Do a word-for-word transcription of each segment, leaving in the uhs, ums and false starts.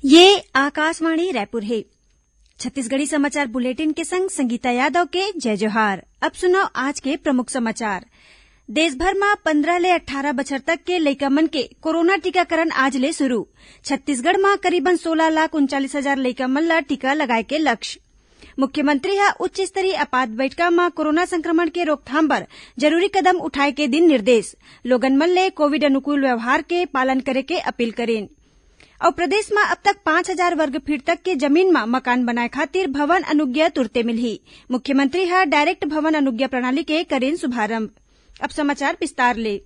ये आकाशवाणी रायपुर हे। छत्तीसगढ़ी समाचार बुलेटिन के संग संगीता यादव के जय जोहार। अब सुनव आज के प्रमुख समाचार। देश भर म पंद्रह ले अट्ठारह बछर तक के लइका मन के कोरोना टीकाकरण आज ले शुरू। छत्तीसगढ़ म करीबन सोलह लाख उनचालीस हजार लइका मन ल टीका लगाए के लक्ष्य। मुख्यमंत्री ह उच्च स्तरीय आपात बैठका म कोरोना संक्रमण के रोकथाम बर जरूरी कदम उठाए के दिन निर्देश। लोगन मन ले कोविड अनुकूल व्यवहार के पालन करे के अपील करीन। अउ प्रदेश म अब तक पाँच हजार वर्ग फीट तक के जमीन म मकान बनाए खातिर भवन अनुज्ञा तुरते मिलही। मुख्यमंत्री ह डायरेक्ट भवन अनुज्ञा प्रणाली के करीन शुभारंभ। अब समाचार विस्तार ले।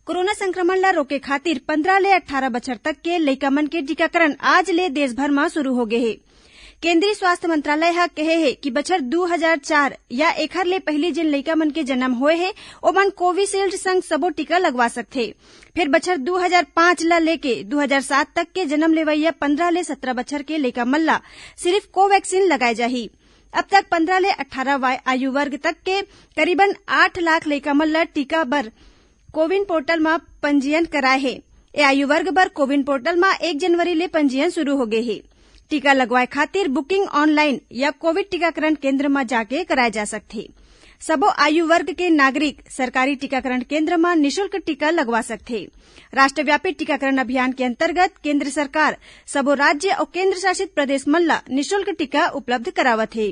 कोरोना संक्रमण ल रोके खातिर पंद्रह ले अट्ठारह बछर तक के लइका मन के टीकाकरण आज ले देश भर म शुरू हो गे हे। केंद्रीय स्वास्थ्य मंत्रालय ह कहे हे कि बछर दू हजार चार या एखर ले पहिली जेन लइका मन के जन्म होए हे, ओमन कोविशील्ड संग सबो टीका लगवा सकथे। फेर बछर दू हजार पाँच ल लेके दू हजार सात तक के जन्म लेवइया पंद्रह ले सत्रह बछर के लइका मन ल सिरिफ कोवैक्सीन लगाए जाही। अब तक पंद्रह ले अट्ठारह वाय आयु वर्ग तक के करीबन आठ लाख लइका मन ल टीका बर कोविन पोर्टल म पंजीयन कराए हे। ए आयु वर्ग बर कोविन पोर्टल म एक जनवरी ले पंजीयन शुरू हो गे हे। टीका लगवाए खातिर बुकिंग ऑनलाइन या कोविड टीकाकरण केंद्र म जाके कराए जा सकथे। सबो आयु वर्ग के नागरिक सरकारी टीकाकरण केंद्र म निशुल्क टीका लगवा सकथे। राष्ट्रव्यापी टीकाकरण अभियान के अंतर्गत केंद्र सरकार सबो राज्य अउ केंद्र शासित प्रदेश मन ल निशुल्क टीका उपलब्ध करावत हे।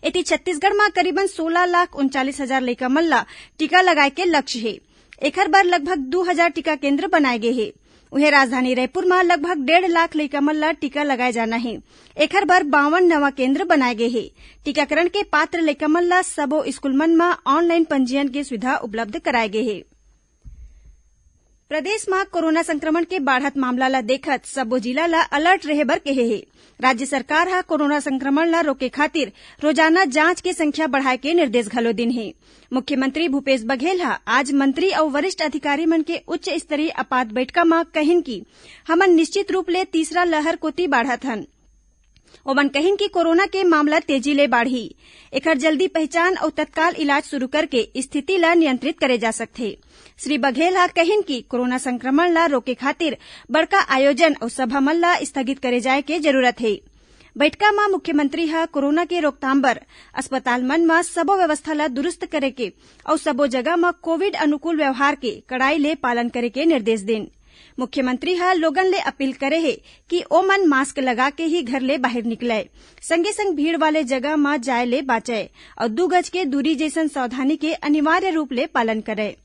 एती छत्तीसगढ़ म करीबन सोलह लाख उनचालीस हजार लइका मन ल टीका लगाए के लक्ष्य हे। एखर बर लगभग दू हजार टीका केंद्र बनाए गे हे। उहें, राजधानी रायपुर म लगभग डेढ़ लाख लइका मन ल टीका लगाए जाना हे। एखर बर बावन नवा केंद्र बनाए गे हे। टीकाकरण के पात्र लइका मन ल सबो स्कूल मन म ऑनलाइन पंजीयन के सुविधा उपलब्ध कराए गे हे। प्रदेश म कोरोना संक्रमण के बाढ़त मामला ल देखत सबो जिला ल अलर्ट रहे बर कहे हे। राज्य सरकार ह कोरोना संक्रमण ल रोके खातिर रोजाना जांच के संख्या बढ़ाए के निर्देश घलो दिन हे। मुख्यमंत्री भूपेश बघेल ह आज मंत्री अउ वरिष्ठ अधिकारी मन के उच्च स्तरीय आपात बैठका म कहिन कि हमन निश्चित रूप ले तीसरा लहर कोति बाढ़त हन। ओमन कहिन कि कोरोना के मामला तेजी ले बाढ़ही, एखर जल्दी पहचान अउ तत्काल इलाज शुरू करके स्थिति ल नियंत्रित करे जा सकथे। श्री बघेल ह कहिन कि कोरोना संक्रमण ल रोके खातिर बड़का आयोजन अउ सभा मन ल स्थगित करे जाए के जरूरत हे। बैठका म मुख्यमंत्री ह कोरोना के रोकथाम बर अस्पताल मन म सबो व्यवस्था ल दुरुस्त करे के अउ सबो जगह म कोविड अनुकूल व्यवहार के कड़ाई ले पालन करे के निर्देश दिन। मुख्यमंत्री ह लोगन ले अपील करे हे कि ओमन मास्क लगा के ही घर ले बाहिर निकलय, संगे संग भीड़ वाले जगह म जाय ले बाचय अउ दू गज के दूरी जइसन सावधानी के अनिवार्य रूप ले पालन करय।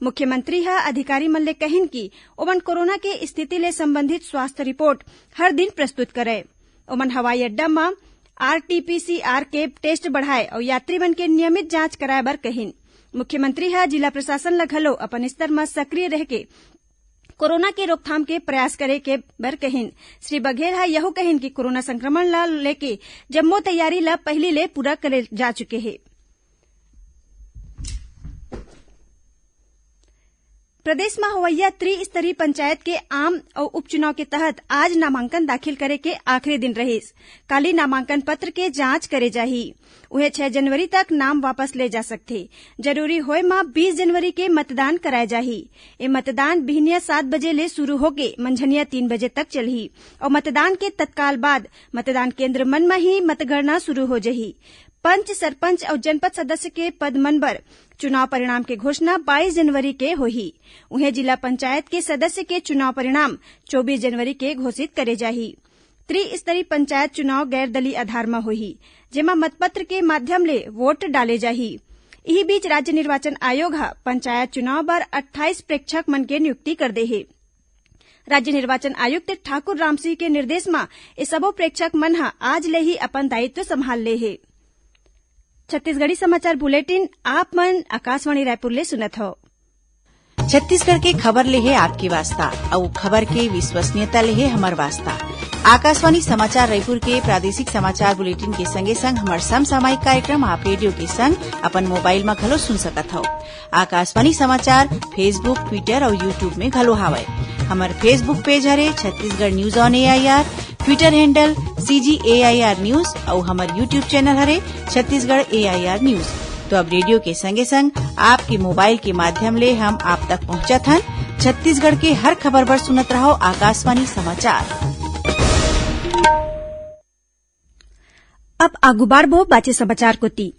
मुख्यमंत्री ह अधिकारी मन ले कहिन कि ओमन कोरोना के स्थिति ले संबंधित स्वास्थ्य रिपोर्ट हर दिन प्रस्तुत करय। ओमन हवाई अड्डा म आरटीपीसीआर के टेस्ट बढ़ाए अउ यात्री मन के नियमित जांच कराए बर कहिन। मुख्यमंत्री ह जिला प्रशासन ल घलो अपन स्तर म सक्रिय रहके कोरोना के रोकथाम के प्रयास करे के बर कहिन। श्री बघेल ह यहू कहिन कि कोरोना संक्रमण ल लेके जम्मो तैयारी ल पहिली ले पूरा करे जा चुके हे। प्रदेश म होवइया त्रिस्तरीय पंचायत के आम अउ उपचुनाव के तहत आज नामांकन दाखिल करे के आखिरी दिन रहिस। काली नामांकन पत्र के जांच करे जाही। उहें, छह जनवरी तक नाम वापस ले जा सकथे। जरूरी होय म बीस जनवरी के मतदान कराए जाही। ए मतदान बिहनिया सात बजे ले शुरू होके मंझनिया तीन बजे तक चलही अउ मतदान के तत्काल बाद मतदान केंद्र मन म ही मतगणना शुरू हो जही। पंच, सरपंच अउ जनपद सदस्य के पद मन बर चुनाव परिणाम के घोषणा बाईस जनवरी के होही। उहें, जिला पंचायत के सदस्य के चुनाव परिणाम चौबीस जनवरी के घोषित करे जाही। त्रिस्तरीय पंचायत चुनाव गैर दलीय आधार म होही, जेमा मतपत्र के माध्यम ले वोट डाले जाही। इही बीच, राज्य निर्वाचन आयोग ह पंचायत चुनाव बर अट्ठाईस प्रेक्षक मन के नियुक्ति कर दे हे। राज्य निर्वाचन आयुक्त ठाकुर रामसिंह के निर्देश म ए सबो प्रेक्षक मन ह आज ले ही अपन दायित्व संभाल ले हे। छत्तीसगढ़ी समाचार बुलेटिन आप मन आकाशवाणी रायपुर ले सुनत हव। छत्तीसगढ़ के खबर ले हे आपके वास्ता, अउ खबर के विश्वसनीयता ले हे हमर वास्ता। आकाशवाणी समाचार रायपुर के प्रादेशिक समाचार बुलेटिन के संगे संग हमर समसामयिक कार्यक्रम आप रेडियो के संग अपन मोबाइल म घलो सुन सकत हव। आकाशवाणी समाचार Facebook, Twitter अउ YouTube में घलो हावय। हमर Facebook पेज हरे Chhattisgarh news on AIR, Twitter handle CG AIR news अउ हमर YouTube चैनल हरे छत्तीसगढ़ एआईआर न्यूज। तो अब रेडियो के संगे संग आपके मोबाइल के माध्यम ले हम आप तक पहुंचत हन। छत्तीसगढ़ के हर खबर बर सुनत रहव आकाशवाणी समाचार। अब आगू बाढ़बो बाचे समाचार कोति।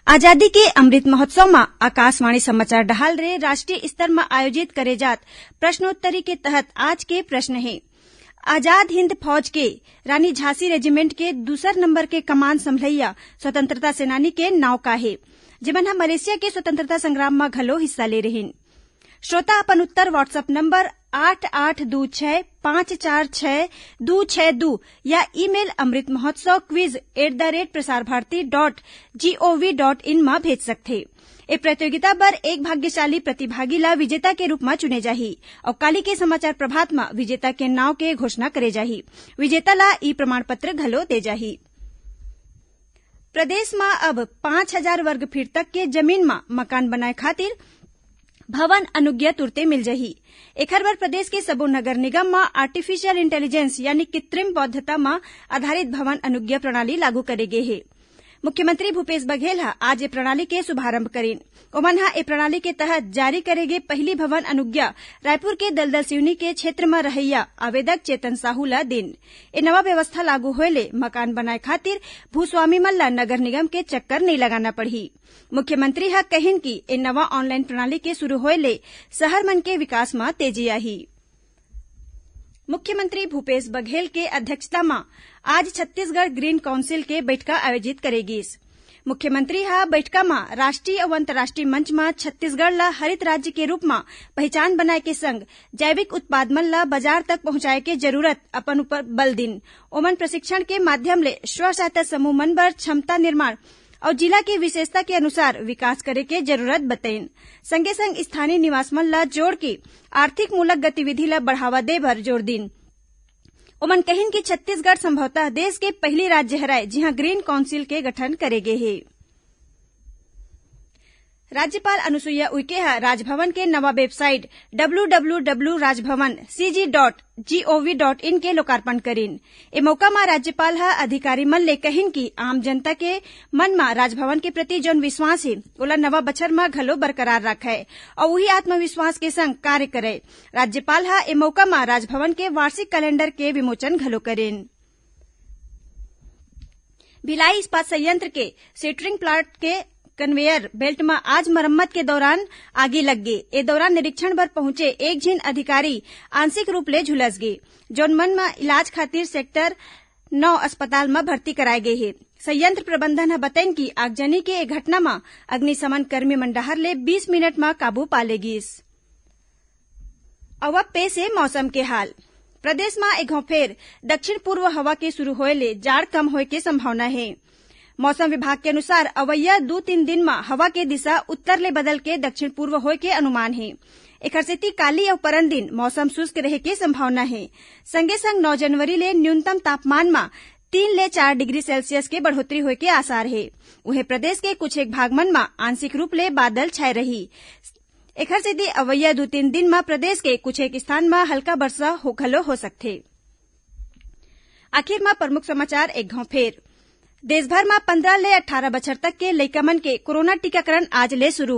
आजादी के अमृत महोत्सव म आकाशवाणी समाचार डहार ले राष्ट्रीय स्तर म आयोजित करे जात प्रश्नोत्तरी के तहत आज के प्रश्न हे, आजाद हिंद फौज के रानी झांसी रेजिमेंट के दूसर नंबर के कमान संभलइया स्वतंत्रता सेनानी के नांव का हे, जेमन ह मलेशिया के स्वतंत्रता संग्राम म घलो हिस्सा ले रिहिन। श्रोता अपन उत्तर WhatsApp नंबर आठ आठ दू छह पाँच चार छह दू छह दू या email amritmahotsav quiz at the rate prasarvarti dot gov dot in म भेज सकथे। ए प्रतियोगिता बर एक भाग्यशाली प्रतिभागी ला विजेता के रूप म चुने जाही अउ काली के समाचार प्रभात म विजेता के नांव के घोषणा करे जाही। विजेता ला ई प्रमाण पत्र घलो दे जाही। प्रदेश म अब पाँच हजार वर्ग फीट तक के जमीन म मकान बनाए खातिर भवन अनुज्ञा तुरते मिल जही। एखर बर प्रदेश के सबो नगर निगम म आर्टिफिशियल इंटेलिजेंस यानी कृत्रिम बौद्धता म आधारित भवन अनुज्ञा प्रणाली लागू करे गे हे। मुख्यमंत्री भूपेश बघेल ह आज ए प्रणाली के शुभारंभ करिन। ओमन ह ए प्रणाली के तहत जारी करे गे पहिली भवन अनुज्ञा रायपुर के दलदल सिवनी के क्षेत्र म रहइया आवेदक चेतन साहू ल दिन। ए नवा व्यवस्था लागू होए ले मकान बनाए खातिर भूस्वामी मन ल नगर निगम के चक्कर नइ लगाना पड़ही। मुख्यमंत्री ह कहिन कि ए नवा ऑनलाइन प्रणाली के शुरू होए ले शहर मन के विकास म तेजी आही। मुख्यमंत्री भूपेश बघेल के अध्यक्षता म आज छत्तीसगढ़ ग्रीन काउंसिल के बइठका आयोजित करे गीस। मुख्यमंत्री ह बइठका म राष्ट्रीय अउ अंतर्राष्ट्रीय मंच म छत्तीसगढ़ ल हरित राज्य के रूप म पहिचान बनाए के संग जैविक उत्पाद मन ल बाजार तक पहुंचाए के जरूरत अपन ऊपर बल दिन। ओमन प्रशिक्षण के माध्यम ले स्व सहायता समूह मन बर क्षमता निर्माण अउ जिला के विशेषता के अनुसार विकास करे के जरूरत बतइन। संगे संग स्थानीय निवास मन ल जोड़ के आर्थिक मूलक गतिविधि ल बढ़ावा दे बर जोर दिन। ओमन कहिन कि छत्तीसगढ़ संभवतः देश के पहिली राज्य हरय, जिहां ग्रीन काउंसिल के गठन करे गे हे। राज्यपाल अनुसुईया उइके ह राजभवन के नवा वेबसाइट डब्ल्यू डब्ल्यू डब्ल्यू राजभवन सी जी dot G O V dot in के लोकार्पण करिन। ए मौका म राज्यपाल ह अधिकारी मन ले कहिन कि आम जनता के मन म राजभवन के प्रति जौन विश्वास हे, ओला नवा बछर म घलो बरकरार राखय अउ उही आत्मविश्वास के संग कार्य करय। राज्यपाल ह ए मौका म राजभवन के वार्षिक कैलेंडर के विमोचन घलो करिन। भिलाई इस्पात संयंत्र के सिंटरिंग प्लांट के कन्वेयर बेल्ट म आज मरम्मत के दौरान आगी लग गे। ए दौरान निरीक्षण बर पहुंचे एक झिन अधिकारी आंशिक रूप ले झुलस गे, जौन मन म इलाज खातिर सेक्टर नौ अस्पताल म भर्ती कराए गे हे। संयंत्र प्रबंधन ह बतइन कि आगजनी के ए घटना म अग्निशमन कर्मी मन डहार ले बीस मिनट म काबू पा ले गीस। अउ अब पेश हे मौसम के हाल। प्रदेश म एक घौं फेर दक्षिण पूर्व हवा के शुरू होए ले जाड़ कम होए के संभावना हे। मौसम विभाग के अनुसार अवइया दू तीन दिन म हवा के दिशा उत्तर ले बदल के दक्षिण पूर्व होए के अनुमान हे। एखर सेती काली अउ परन दिन मौसम शुष्क रहे के संभावना हे। संगे संग नौ जनवरी ले न्यूनतम तापमान म तीन ले चार डिग्री सेल्सियस के बढ़ोतरी होए के आसार हे। उहें, प्रदेश के कुछ एक भाग मन म आंशिक रूप ले बादल छाए रही। एखर सेती अवइया दू तीन दिन म प्रदेश के कुछ एक स्थान म हल्का बरसा हो, घलो हो सकथे। आखिर म प्रमुख समाचार एक घौं फेर। देश भर म पंद्रह ले अठारह बछर तक के लइका मन के कोरोना टीकाकरण आज ले शुरू।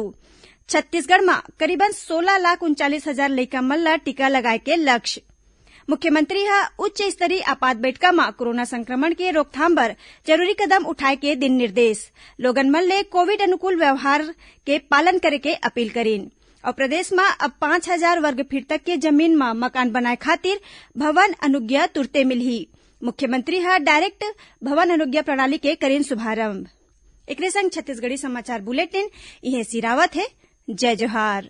छत्तीसगढ़ म करीबन सोला लाख उनचालीस हजार लइका मन ल टीका लगाए के लक्ष्य। मुख्यमंत्री ह उच्च स्तरीय आपात बैठका म कोरोना संक्रमण के रोकथाम बर जरूरी कदम उठाए के दिन निर्देश। लोगन मन ले कोविड अनुकूल व्यवहार के पालन करे के अपील करिन। अउ प्रदेश म अब पाँच हजार वर्ग फीट तक के जमीन म मकान बनाए खातिर भवन अनुज्ञा तुरते मिलही। मुख्यमंत्री ह डायरेक्ट भवन अनुज्ञा प्रणाली के करिन शुभारंभ। एकरे संग छत्तीसगढ़ी समाचार बुलेटिन इहें सिरावत हे। जय जोहार।